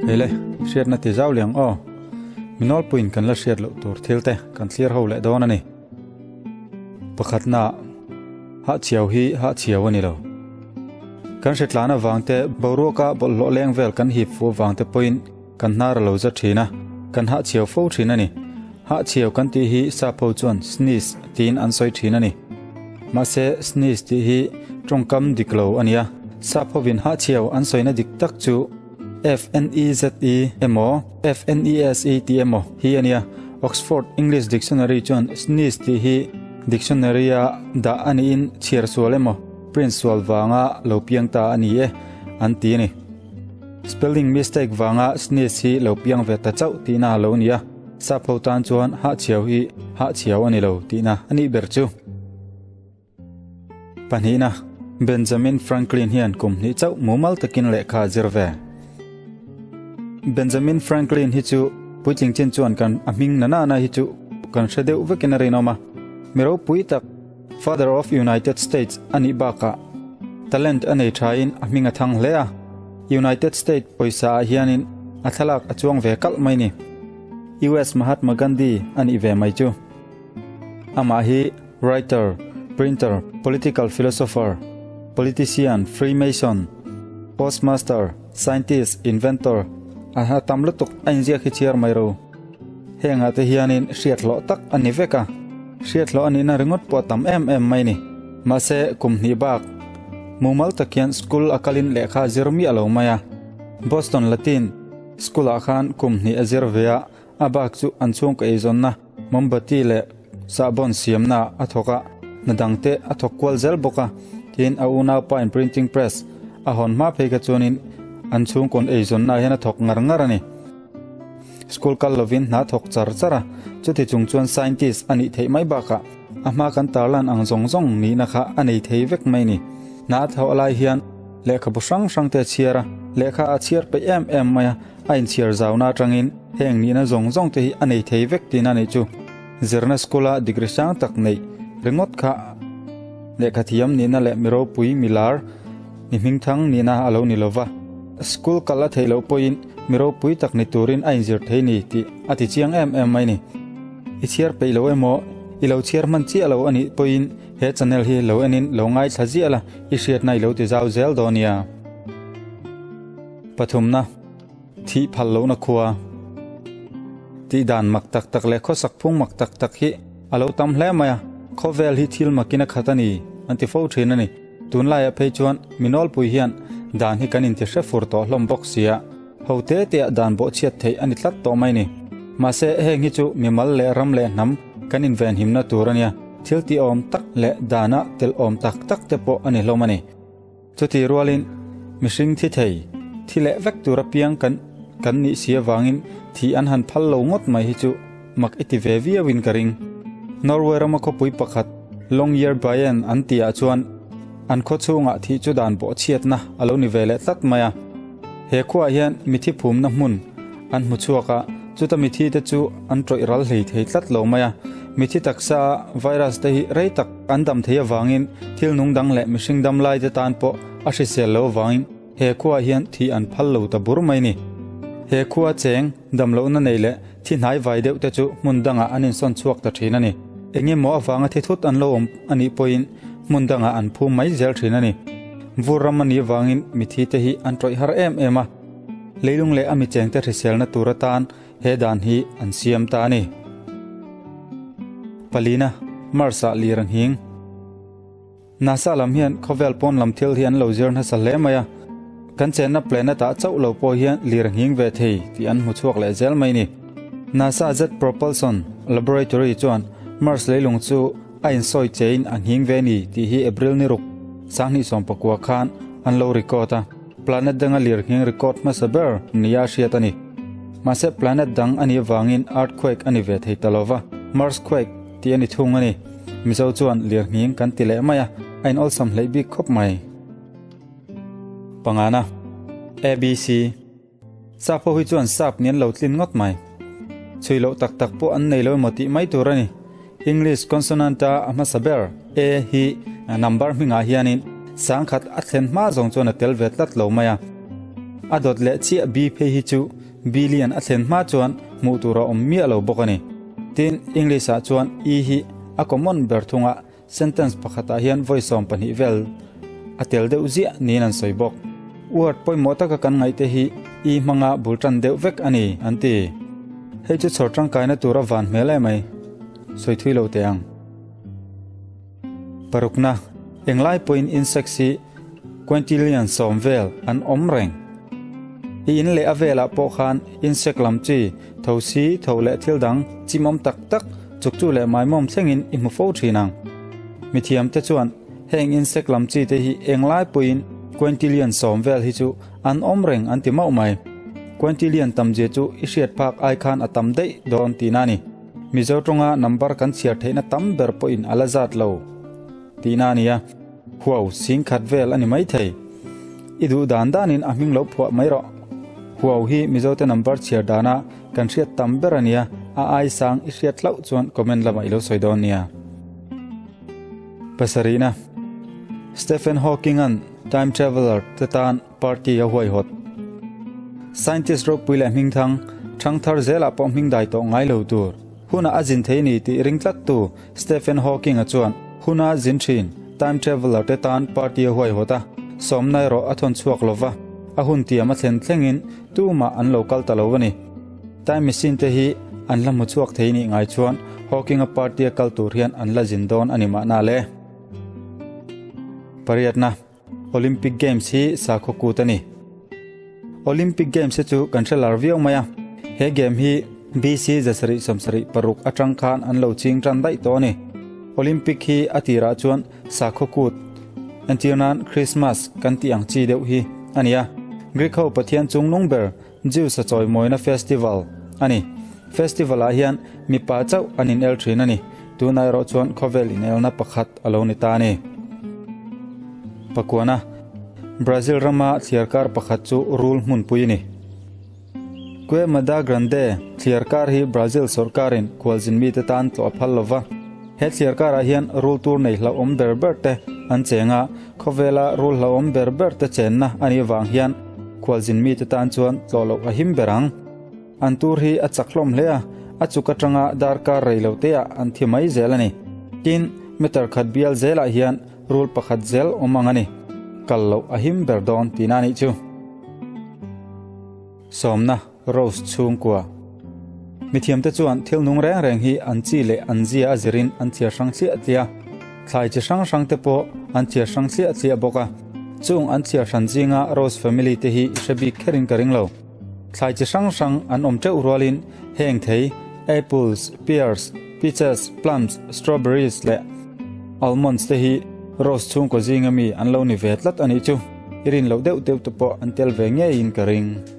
Hele, hriatna ti zau liang aw. Mi nawlpuiin kan la hriat loh tur thil te kan thlir ho leh dawn a ni. Pakhatna, Hahchhiau hi hahchhiau a ni lo. Kan hritlana vangte boruaka bawlhhlawh leng vel kan hip fuh vangte pawhin kan hnar a lo za thin a, kan hahchhiau fo thin a ni. Hahchhiau kan tih hi sap ho chuan sneeze tiin an sawi thin a ni. Mahse, sneeze tih hi tawngkam dik lo a ni a, sap hovin hahchhiau an sawina dik tak chu F-N-E-Z-E emaw F-N-E-S-E tih emaw hi a nia. Oxford English Dictionary chuan sneeze tih hi dictionary-a dah a niin chhiar sual emaw print sual vanga lo piang ta a ni e an ti a ni. Spelling mistake vanga sneeze hi lo piang ve ta chauh tihna a lo ni a, sap ho tan chuan hahchhiau hi hahchhiau a ni lo tihna a nih ber chu. Pahnihna, Benjamin Franklin hian kum hnih chauh mumal takin lehkha a zir ve. Benjamin Franklin hi chu puitling chin chuan kan a hming na nana hi chu kan hre deuh vekin a rinawm a, mi ropui tak, Father of United States a nih bakah talent a nei thain a hming a thang hle a, United States pawisa ah hianin a thlalak a chuang ve kalh mai ni. US Mahatma Gandhi a nih ve mai chu. Amah hi writer, printer, political philosopher, politician, freemason, postmaster, scientist, inventor a tam lutuk a inziak hi chhiar mai ro. Hengah te hianin hriat hlawh tak a ni vek a, hriat hlawh a nihna ringawt pawh a tam em em mai ni. Mahse, kum hnih bak mumal tak hian school a kalin lehkha a zir miah lo mai a. Boston Latin School ah khan kum hnih a zir ve a, a bak chu an chhungkaw eizawnna mombati leh sahbawn siamna a thawk a, hna dangte a thawk kual zel bawk a, tin a unaupa in printing press a hawn hma phei kha chuanin an chhungkawn eizawnna ah hian a thawk ngar ngar a ni. School kal lovin hna thawk char char a, chuti chung chuan scientist a nih theih mai bakah a hma kan tarlan ang zawng zawng nihna kha a nei thei vek mai ni. Hna a thawh lai hian lehkhabu hrang hrang te a chhiar a, lehkha a chhiar peih em em mai a, a inchhiar zauna atangin heng nihna zawng zawng te hi a nei thei vek tihna nih chu. Zirna school a degree sang tak neih ringawt kha lehkha thiam nihna leh mi ropui mi lar ni hmingthang nihna a lo ni lova. School kal a theih loh pawhin mi ropui tak ni turin a inzir thei ni tih a ti chiang em em mai ni. I chhiar peih lo emaw, i lo chhiar hman chiah lo a nih pawhin he channel hi lo enin lo ngaithla ziah la, i hriatna i lo ti zau zel dawn nia. Pathumna, Thih phal lohna khua. Tih dan mak tak tak leh khawsak phung mak tak tak hi a lo tam hle mai a, khawvel hi thil makin a khat a ni an ti fo thin a ni. Tunlaiah phei chuan mi nawlpui hian dan hi kan inti hre fur tawh hlawm bawk sia, ho te teah dan bawhchhiat theih a ni tlat tawh mai ni. Mahse, heng hi chu mimal leh ram leh hnam kan invenhimna tur a nia, thil tih awm tak leh dana tel awm tak tak te pawh a ni hlawm a ni. Chutih rualin mihring thi thei, thi leh vek tur apiang kan kan nih si avangin thih an han phal lo ngawt mai hi chu mak i ti ve viauin ka ring. Norway rama khawpui pakhat Longyearbyen an tihah chuan an khaw chhungah thih chu dan pawh chhiatna a lo ni ve leh tlat mai a. He khuaah hian mithi phumna hmun an hmu chhuak a, chuta mithi te chu an tawih ral hlei thei tlat lo mai a. Mithi taksa virus te hi rei tak an dam thei avangin thil nung dang leh mihring dam lai te tan pawh a hrisel lo avangin he khuaah hian thih an phal lo ta bur mai ni. He khua cheng dam lohna nei leh thi hnai vai deuh te chu hmun dangah an insawn chhuak ta thin a ni. Eng emaw avanga thi thut an lo awm a nih pawhin hmun dangah an phum mai zel thin a ni. Vur ram a nih avangin mithi te hi an tawih har em em a, leilung leh a michengte hriselna tur atan he dan hi an siam ta a ni. Palina, Mars-ah lir a nghing. NASA lam hian khawvel pawn lam thil hi an lo zir nasa hle mai a, kan chenna planet-ah chauh lo pawh hian lir a nghing ve thei tih an hmu chhuak leh zel mai ni. NASA Jet Propulsion Laboratory chuan Mars leilung chu a insawi chein a nghing ve ni tih hi April ni ruk 2019 khan an lo record a, planet danga lir nghing record hmasa ber nia hriat a ni. Mahse planet dang a nih avangin earthquake a ni ve thei ta lova, Marsquake tih a ni thung a ni. Mizo chuan lir nghing kan ti leh mai a, a in awlsam hleih bik khawp mai. Pangana, ABC. Sap ho hi chuan sap ni an lo tlin ngawt mai. Chhui loh tak tak pawh an nei lo emaw tih mai tur a ni. English consonant a a hmasa ber A hi number hmingah hianin sangkhat a thlen hma zawng chuan a tel ve tlat lo mai a. A dawt leh chiah B phei hi chu. Billion a thlen hma chuan hmuh tur a awm miah lo bawk a ni. Tin, English ah chuan i hi a common ber thunga sentence pakhatah hian vawi 12 vel a tel deuh ziah niin an sawi bawk. Word pawimawh taka kan ngaihte hi i hmanga bul tan deuh vek a ni an ti. Hei chu chhawr tangkaina tur a van hmel em mai. Sawi thui lo teh ang. Parukna, Englai pawhin insects hi quintillion 10 vel an awm reng. I in leh a velah pawh khan insect lam chi, thosi, tho leh thil dang chimawm tak tak, chukchu leh maimawm thlengin i hmu fo thin ang. Mithiamte chuan heng insect lam chi te hi englai pawhin quintillion 10 vel hi chu an awm reng an ti mauh mai. Quintillion tam zia chu i hriat phak ai khan a tam daih dawn tihna a ni. Mizo tawnga number kan chhiar theihna tam ber pawhin a la zat lo tihna a ni a, huau 10,000 vel a ni mai thei. I duh dan danin a hming lo phuah mai rawh. Huau hi Mizote number chhiar dana kan hriat tam ber a nia, a ai sang i hriat hlauh chuan comment lamah i lo sawi dawn nia. Pasarihna, Stephen Hawking-a'n time traveller te tan party a huaihawt. Scientist ropui leh hmingthang, thangthar zelah pawh hming dai tawh ngai lo tur. Huna a zin thei ni tih ring tlattu Stephen Hawking-a chuan huna zin thin time traveller te tan party a huaihawt a, sawmna erawh a thawn chhuak lo va, a hun tiam a thlen thlengin tumah an lo kal ta lo a ni. Time machine te hi an la hmu chhuak thei nih ngai chuan Hawking-a party a kal tur hian an la zin dawn a ni mahna le. Pariatna. Olympic Games hi sakhaw kut a ni. Olympic Games hi chu kan hre lar viau mai a, he game hi BC 776 atang khan an lo ching tan daih tawh a ni. Olympic hi a tirah chuan sakhaw kut, entir nan Christmas kan tih ang chi deuh hi a ni a. Greek ho pathian chungnung ber Zeus a chawimawina festival a ni. Festival ah hian mipa chauh an inel thin a ni. Tunah erawh chuan khawvel inelna pakhat a lo ni ta a ni. Pakuana, Brazil rama thliarkar pakhat chu rul hmunpui a ni. Queimada Grande thliarkar hi Brazil sawrkarin khualzin mite tan tlawh a phal lo va. He thliarkarah hian rul tur nei hlauhawm ber ber te an cheng a, khawvela rul hlauhawm ber ber te chenna a nih avang hian khualzin mite tan chuan tlawh loh a him ber ang. An tur hi a chak hlawm hle a, a chuk atanga darkar rei lo teah an thi mai zel a ni. Tin, meter khat bial zelah hian rul pakhat zel awm ang a ni. Kal loh a him ber dawn tihna a nih chu. Sawmna, Rose chhungkua. Mithiamte chuan thil nung reng reng hi an chi leh an zia a zirin an chhiar hrang thliah thliah a, thlai chi hrang hrang te pawh an chhiar hrang thliah thliah bawk a. Chung an chhiar hran zinga Rose family te hi i hre bik kherin ka ring lo. Thlai chi hrang hrang an awm teuh rualin heng thei, apples, pears, peaches, plums, strawberries leh almonds te hi rose chhungkaw zinga mi an lo ni ve tlat a nih chu. I rin loh deuh deuh te pawh an tel ve ngeiin ka ring.